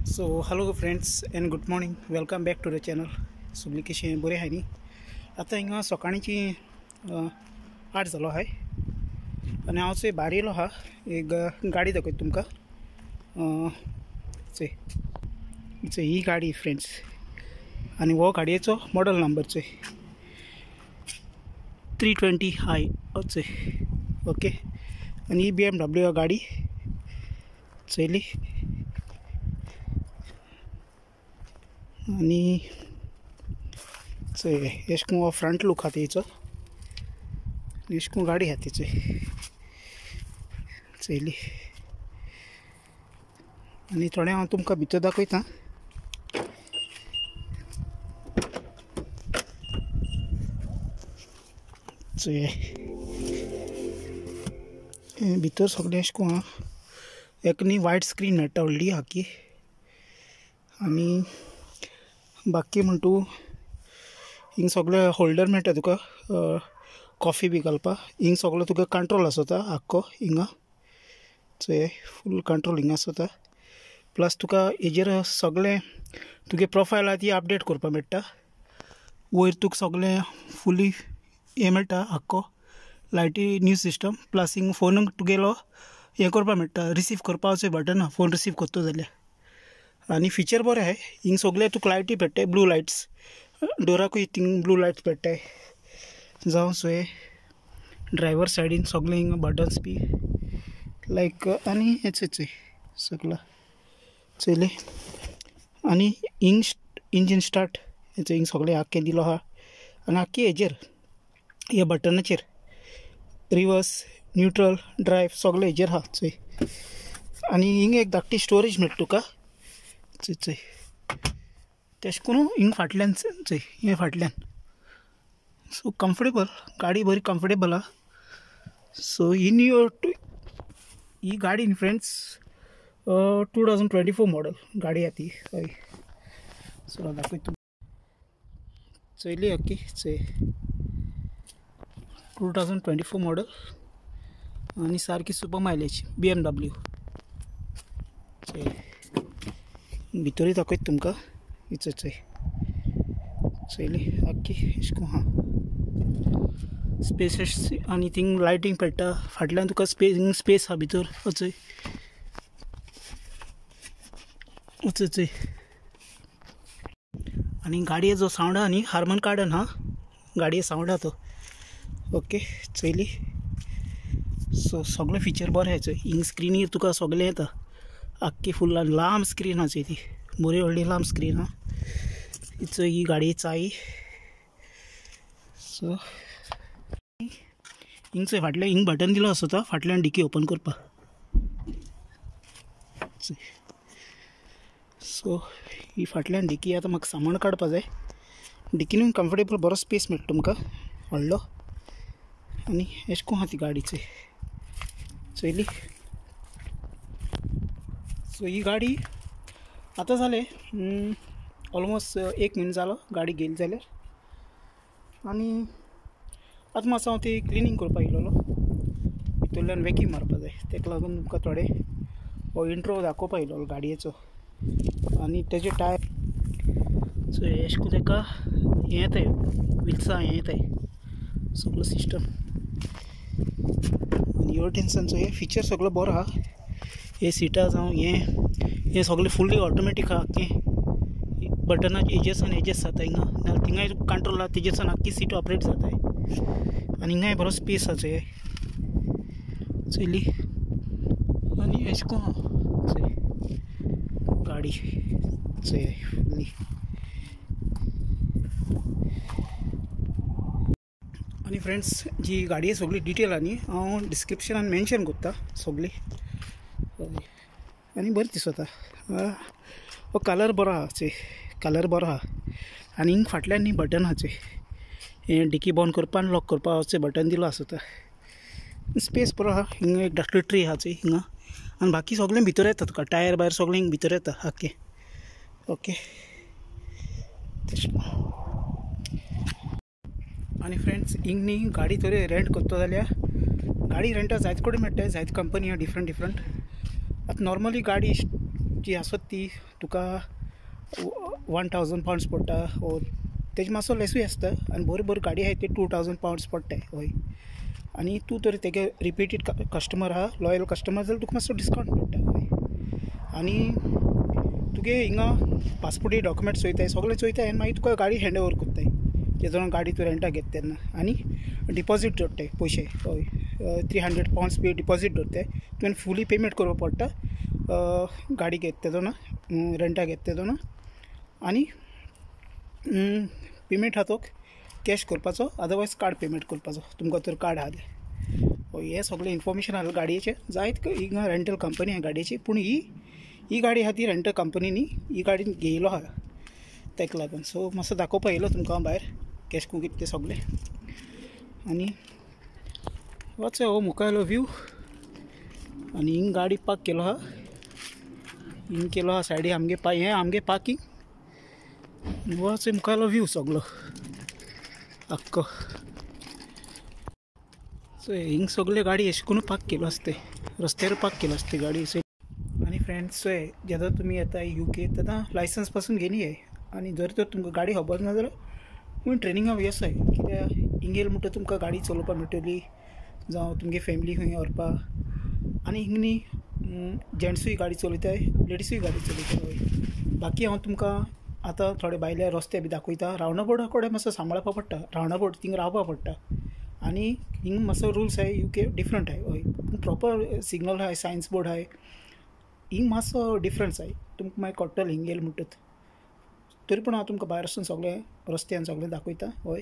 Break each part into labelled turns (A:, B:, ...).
A: So hello friends and good morning, welcome back to the channel. सगळीं कशें बरें आहाय न्ही. आतां हिंगा सकाळींची 8 जालो आहाय आनी हांव चोय भायर येयलो आहा. एक गाडी दाखयता तुमकां. चोय चोय ही गाडी फ्रेंड्स, आनी हो गाडयेचो मॉडल नंबर चोय 320 हाय चोय. ओके, आनी ही BMW गाडी चोयली. आनी चोय एश कोन हो फ्रंट लूक आहा तेचो, एश कोन गाडी आहा ती चोय चोयली. आनी थोडें हांव तुमकां भितर दाखयता. चोय भितर सगळें एश कोन आहा. एक न्ही वायट स्क्रीन मेळटा व्हडली आख्खी, आनी बाकी म्हण तूं हिंग सगळे होल्डर मेळटा तुका कॉफी बी घालपाक. हिंग सगळो तुका कंट्रोल आसता आख्खो हिंगा चोय, फूल कंट्रोल हिंगा आसता. प्लस तुका हेजेर सगळें तुगे प्रोफायल आहा ती अपडेट करपाक मेळटा. वयर तुका सगळें फुली हें मेळटा आख्खो लायटी न्यू सिस्टम. प्लस हिंग फोनाक तुगेलो हें करपाक मेळटा, रिसीव करपाचें बटन आहा फोन रिसीव करता जाल्यार. आनी फिचर बरें आहाय. हिंग सगळे तुका लायटी पेट्टाय, ब्लू लायट्स, डोराकूय थिंग ब्लू लायट्स पेट्टाय. जावं चोय ड्रायवर सायडीन सगळे हिंगा बटन्स बी लायक. आनी हें चोय चोय सगळें चोयलें. आनी हिंग इंजीन स्टार्ट हें चोय, हिंग सगळें आख्खें दिलो आहा. आनी आख्खी हेजेर ह्या बटनाचेर रिवर्स, न्यूट्रल, ड्रायव सगळें हेजेर आहा चोय. आनी हिंग एक धाकटी स्टोरेज मेळटा तुका चोय चोय. तेश करून हिंग फाटल्यान चोय, हें फाटल्यान. सो कम्फर्टेबल गाडी, बरी कम्फर्टेबल आहा. सो ही न्यू ही गाडी न्ही फ्रेंड्स 2024 मॉडल गाडी आहा ती. हय, सो दाखयता चोयली आख्खी चोय 2024 मॉडल आनी सारकी सुपर मायलेज BMW. चोय भितरूय दाखयता तुमकां. चोय चोय चोयली आख्खी एश कोन आहा स्पेसियस. आनी थिंग लायटींग पेट्टा फाटल्यान तुका स्पेस, स्पेस आहा भितर. चोय चोय चोय. आनी गाडयेचो सावंड आहा न्ही हार्मन कार्डन आहा गाडये सावंड आहा तो. ओके चोयली. सो सगळे फिचर बरें आहा चोय. हिंग स्क्रिनीर तुका सगळें येता आख्खी फूल लांब स्क्रीन आहा चोय ती, बरी व्हडली लांब स्क्रीन आहा. चोय ही गाडी चाई. सो हिंग चोय फाटल्यान हिंग बटन दिलो आसता फाटल्यान डिकी ओपन करपाक. सो ही फाटल्यान डिकी आतां म्हाका सामान काडपा जाय. डिकीनूय कम्फर्टेबल बरो स्पेस मेळटा तुमकां व्हडलो. आनी एश कोन आहा ती गाडी चोय चोयली. सो ही गाडी आतां जालें ऑलमोस्ट 1 म्हयनो जालो गाडी घेयली जाल्यार. आनी आतां मातसो हांव ती क्लिनींग करपाक येयलेलो, भितरल्यान वॅक्यूम मारपा जाय, तेका लागून तुमकां थोडे हो इंट्रो दाखोवपा येयलेलो गाडयेचो. आनी तेजे टायर सो एश कोन तेका हें येताय, विल्सां हें येताय सगळो सिस्टम. आनी ह्यो टेन्शन चोय फिचर सगळो बरो आहा. हे सिटां जावं हें हें सगळें फुल्ली ऑटोमॅटीक आहा आख्खें. बटनाचे हेजेसान एडजस्ट जाता हिंगा, नाल्यार थिंगाय कंट्रोल आहा तेजेसान आख्खी सीट ऑपरेट जाताय. आनी हिंगाय बरो स्पेस आहा चोय चोयली. आनी एश कोन चोय गाडी चोय फुल्ली. आनी फ्रेंड्स जी गाडये सगळी डिटेल आहा न्ही हांव डिस्क्रिप्शनान मेन्शन करता सगळी. आनी बरें दिसता हो कलर बरो आहा चोय, कलर बरो आहा. आनी हिंग फाटल्यान न्ही बटन आहा चोय, हें डिकी बंद करपा आनी लॉक करपा अशें बटन दिलो आसता. स्पेस बरो आहा. हिंगा एक धाकटी ट्री आहा चोय हिंगा. आनी बाकी सगळें भितर येता तुका, टायर भायर सगळें हिंग भितर येता आख्खें. ओके. आनी फ्रेंड्स हिंग न्ही गाडी तरी रेंट करता जाल्यार गाडी रेंटा जायते कडेन मेळटा, जायते कंपनी आहा डिफरंट डिफरंट. आतां नॉर्मली गाडी जी आसत ती तुका 1000 पावंड्स पडटा ओ तेजे मातसो लेसूय आसता आनी बरी बरी गाडी आहाय ती 2000 पावंड्स पडटाय हय. आनी तूं तर तेगे रिपीटेड कस्टमर आहा, लॉयल कस्टमर जाल्यार तुका मातसो डिस्कावंट मेळटा हय. आनी तुगे हिंगा पासपोर्टी डॉक्युमेंट्स चोयताय, सगळें चोयताय आनी मागीर तुका गाडी हँड ओवर करताय जेदोना गाडी तूं रेंटाक घेता तेन्ना. आनी डिपॉजीट दवरताय पयशे हय, 300 पावंड्स बी डिपॉजीट दवरताय. तुवें फुली पेमेंट करपाक पडटा गाडी घेता तेदोना, रेंटाक घेता तेदोना. आनी पेमेंट आहा तो कॅश करपाचो, अदरवायज कार्ड पेमेंट करपाचो तुमकां तर कार्ड आहा जाल्यार. हय, हें सगळें इन्फॉर्मेशन आहा गाडयेचें. जायत हिंगा रेंटल कंपनी आहा गाडयेची, पूण ही गाडी आहा ती रेंटल कंपनी न्ही, ही गाडी घेयलो आहा तेका लागून. सो मातसो दाखोवपा येयलो तुमकां हांव भायर कॅश करून कितें तें सगळें. आनी वच हो मुखायलो व्यू. आनी हिंग गाडी पार्क केलो आहा, हिंग केलो आहा सायडी आमगे हें आमगे पार्किंग. वच मुखायलो व्यू सगळो आख्खो. सो हिंग सगळे गाडी अशें करून पार्क केलो आसता, रस्त्यार पार्क केलो आसता गाडी. आनी फ्रेंड्स चोय जेन्ना तुमी येता UK तेन्ना लायसन्स पासून घेयनी येय. आनी जर तर तुमकां गाडी खबर ना जाल्यार तुमी ट्रेनिंगाक वचोय, कित्याक हिंग येयले म्हणटकच तुमकां गाडी चलोवपाक मेळटली, जावं तुमगे फॅमिली खंय व्हरपाक. आनी हिंग न्ही जेंट्सूय गाडी चलयताय, लेडिसूय गाडी चलयताय हय. बाकी हांव तुमकां आतां थोडे भायले रस्ते बी दाखयता. रावंड अबावटा कडेन मातसो सांबाळपाक पडटा, रावंड अबावट थिंग रावपाक पडटा. आनी हिंग मातसो रुल्स आहाय UK different आहाय हय, पूण प्रॉपर सिग्नल आहाय, सायन्स बोर्ड आहाय. हिंग मातसो डिफरन्स आहाय, तुमकां मागीर कळटलें हिंग येयलें म्हणटकच. तरी पूण हांव तुमकां भायर वचून सगळें रस्त्यान सगळें दाखयता हय.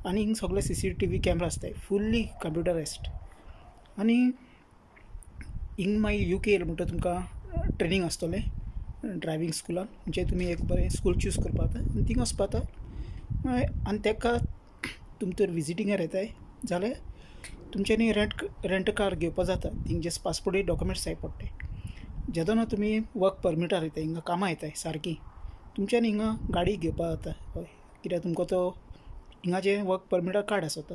A: आनी हिंग सगळे CCTV camera आसताय, फुल्ली कंप्युटरायज्ड. आनी हिंग मागीर UK येयलें म्हणटकच तुमकां ट्रेनींग आसतलें ड्रायवींग स्कुलान, म्हणजे तुमी एक बरें स्कूल चूज करपा जाता आनी थिंग वचपा जाता. आनी तेका तुमी तर विजिटिंगार येताय जाल्यार तुमच्यांनी रेंट कार घेवपा जाता. थिंग जस्ट पासपोर्टूय डॉक्युमेंट्स जाय पडटाय. जेदोना तुमी वर्क परमिटार येताय, हिंगा कामां येताय सारकी, तुमच्यांनी हिंगा गाडी घेवपा जाता हय. कित्याक तुमकां तो हिंगा जें वर्क परमिटार कार्ड आसता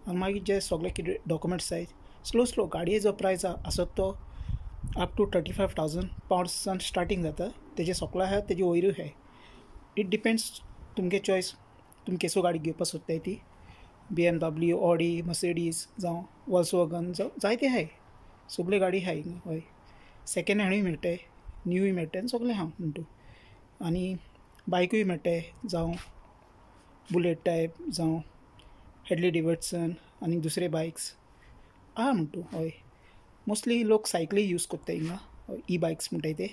A: आनी मागीर जे सगळे कितें डॉक्युमेंट्स जाय स्लो स्लो गाडयेचो प्रायस आसत तो अप टू 35,000 पावंड्सान स्टार्टींग जाता. तेजे सोकलो आहा तेजे वयरूय आहाय. It depends तुमगे चॉयस, तुमी केसो गाडी घेवपाक सोदताय ती. BMW, Audi, Mercedes जावं वॉल्सवॅगन जावं जायते आहाय, सगळे गाडी आहाय हिंगा हय. सेकेंड हँडूय मेळटाय, न्यूय मेळटाय, सगळें आहा म्हणटू. आनी बायकूय मेळटाय, जावं बुलेट टायप, जावं हॅडली डेविडसन आनी दुसरे बायक्स आहा म्हणटू हय. मोस्टली लोक सायकली यूज करताय हिंगा, ई बायक्स म्हणटाय ते,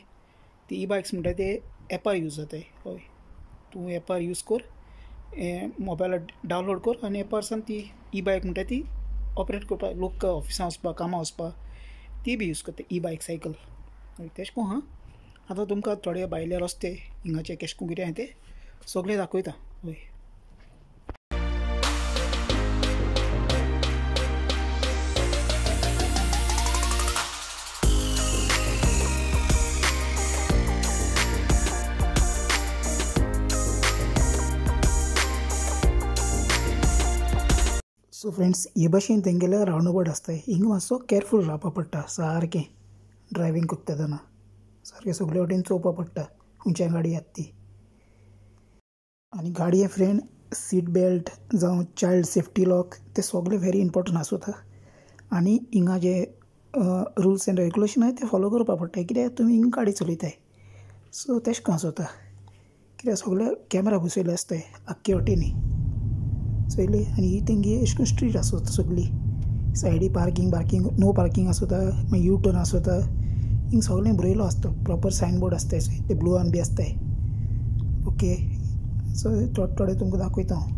A: ती ई बायक्स म्हणटाय ते एपार यूज जाताय हय. तूं एपार यूज कर, मोबायलार डावनलोड कर आनी एपारसान ती ई बायक म्हणटाय ती ऑपरेट करपाक, लोक ऑफिसां वचपाक, कामां वचपाक ती बी यूज करता ई बायक सायकल हय. तेश कोन हां आतां तुमकां थोडे भायले रस्ते हिंगाचे केश कोन कितें आहा ते सगळें दाखयता हय. सो फ्रेंड्स, हे भाशेन तेंगेले रावंड अबावट आसताय. हिंग मातसो कॅरफूल रावपा पडटा सारकें ड्रायवींग करता तेन्ना, सारकें सगळे वटेन चोवपा पडटा खंयच्यान गाडी येता ती. आनी गाडये फ्रेंड सीट बेल्ट जावं चायल्ड सेफ्टी लॉक ते सगळे व्हेरी इम्पोर्टंट आसता. आनी हिंगा जे रुल्स एंड रेगुलेशन आहाय ते फॉलो करपा पडटा, कित्याक तुमी हिंग गाडी चलयताय. सो तेश कोन आसता, कित्याक सगळे कॅमेरा बसयले आसताय आख्खे वटेनी चोयली. आनी ही तेंगे अशें करून स्ट्रीट आसता सगळी, सायडी पार्किंग बार्किंग नो पार्किंग आसता, मागीर यू टर्न आसता. हिंग सगळें बरयलो आसता, प्रॉपर सायन बोर्ड आसताय ते ब्लूआन बी आसताय ओके. सो थोडे थोडे तुमकां दाखयता हांव.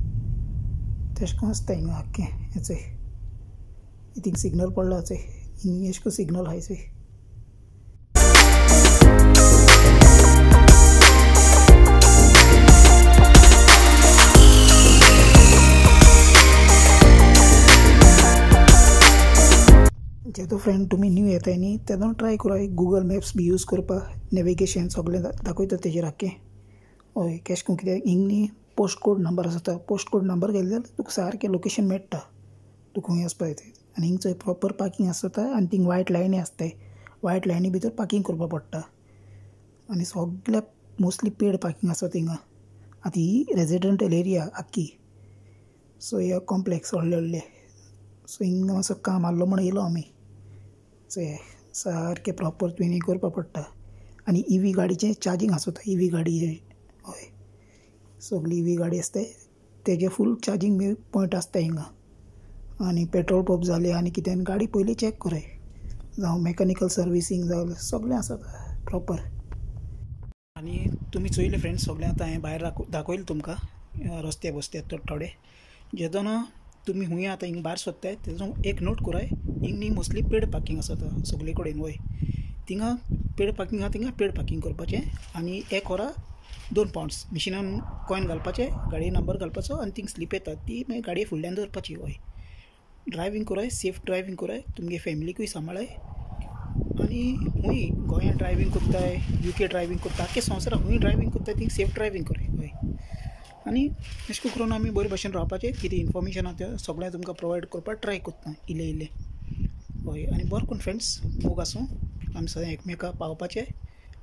A: तेशें करून आसता हिंगा आख्खें. हें चोय थिंग सिग्नल पडला चोय, हिंग अशें करून सिग्नल आहाय चोय. जेदो फ्रेंड तुमी न्यू येताय न्ही तेदोना ट्राय करा गुगल मॅप्स बी यूज करपाक, नेविगेशन सगळें दाखयता तेजेर आख्खें हय. केश करून कित्याक हिंग न्ही पोस्ट कोड नंबर आसता, पोस्ट कोड नंबर घातले जाल्यार तुका सारकें लोकेशन मेळटा, तुका खंय वचपाक जाय. आनी हिंग चोय प्रॉपर पार्किंग आसता आनी थिंग वायट लायनी आसताय, वायट लायनी भितर पार्किंग करपाक पडटा. आनी सगळे मोस्टली पेड पार्कींग आसा थिंगा. आतां ही रेजिडेंटल एरिया आख्खी. सो हे कॉम्प्लेक्स व्हडले व्हडले. सो हिंगा मातसो काम आहलो म्हण येयलो आमी. चोय सारकें प्रॉपर तुवें करपा पडटा. आनी इवी गाडीचें चार्जींग आसता. इवी गाडी, हय, सगळी इवी गाडी आसताय तेजे फूल चार्जींग बी पॉयंट आसता हिंगा. आनी पेट्रोल पंप जाले आनी कितें गाडी पयलीं चॅक कराय, जावं मॅकॅनिकल सर्विसींग जावं सगळें आसा प्रॉपर. आनी तुमी चोयले फ्रेंड्स सगळें आतां हांवें भायर दाखयलें तुमकां रस्ते बस्ते थोडे थोडे. जेदोना तुमी हुंय आतां हिंग भायर सोदताय तेजो एक नोट कराय, हिंग न्ही मोस्टली पेड पार्कींग आसा सगळे कडेन. वय थिंगा पेड पार्कींग आसा, थिंगा पेड पार्कींग करपाचें. आनी एक वरा 2 पावंड्स मिशिनान कॉयन घालपाचें, गाडये नंबर घालपाचो आनी थिंग स्लीप येता ती मागीर गाडये फुडल्यान दवरपाची. वय ड्रायव्हींग कराय, सेफ ड्रायव्हींग कराय, तुमगे फॅमिलीकूय सांबाळाय. आनी हुंय गोंयांत ड्रायव्हींग करताय, युके ड्रायव्हींग करता, आख्खे संवसाराक हुंय ड्रायव्हींग करताय, थिंग सेफ ड्रायव्हींग कराय. हय, आनी अशें करून आमी बरे भशेन रावपाचें. कितें इन्फॉर्मेशन आसा तें सगळें तुमकां प्रोवायड करपाक ट्राय करता इल्लें इल्लें. हय, आनी बरें करून फ्रेंड्स, मोग आसूं, आमी सदां एकमेकाक पावपाचें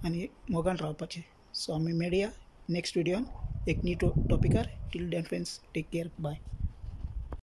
A: आनी मोगान रावपाचें. सो आमी मेळया नेक्स्ट विडियोन एक new टॉपिकार. Till then friends, take care, bye.